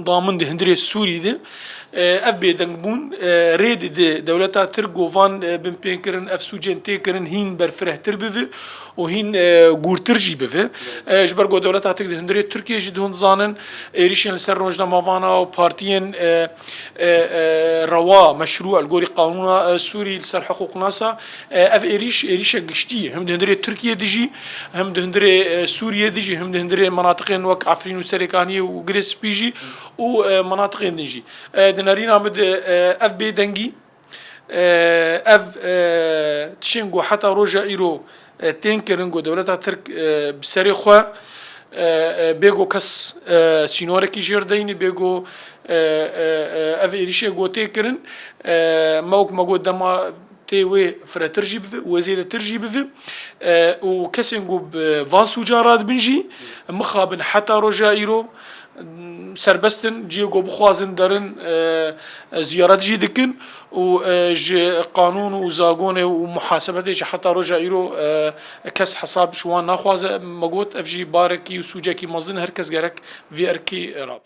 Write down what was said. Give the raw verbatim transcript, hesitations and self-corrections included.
damin di hundirê Sûrî de, e, ev bêdengbûn, e, rê dide dewleta Tirk ku van, e, binpêkirin, ev sûcên tê kirin hîn berfirehtir bibe û hîn, e, gûrtir jî bibe. E, ji ber ku dewleta Tirk di hundirê Tirkiyê jî dihun dizanin, êrîşên li ser rojnamevana û partiyên, e, e, e, rewa, meşrû, li gorî qanûna, e, Sûrî li ser hiqûqnasa, e, ev êrîş, êrîşek giştî ye. Him di hundirê Tirkiyê dijî, him di hundirê, e, Sûriyê dijî, him di hundirê menatiqên wek Efrîn û Serêkaniyê û Girê Spî jî û, e, menatiqên din jî. E, di nerîna min de, e, ev bêdengî, e, ev, e, tişên ku heta roja îro, e, tên kirin ku dewleta Tirk, e, bi serê xwe, e, e, bê ku kes, e, sînorekî jêr deyne, bê ku, e, e, e, ev êrîşê ku tê kirin, e, me wek me got dema tê wê firehtir jî bive, wê zêdetir jî bive, e, û kesên ku bi van sûcan radibin jî mixabin heta roja îro, serbest in, cihê ku bixwazin derin, e, ziyaret jî dikin û, e, ji qanûn û zagonê û muhasebetê jî heta roja îro, e, kes hesab ji wan naxwaze. Me got, ev jî barekî û sûcekî mezin, her kes gerek vê erkê rabe.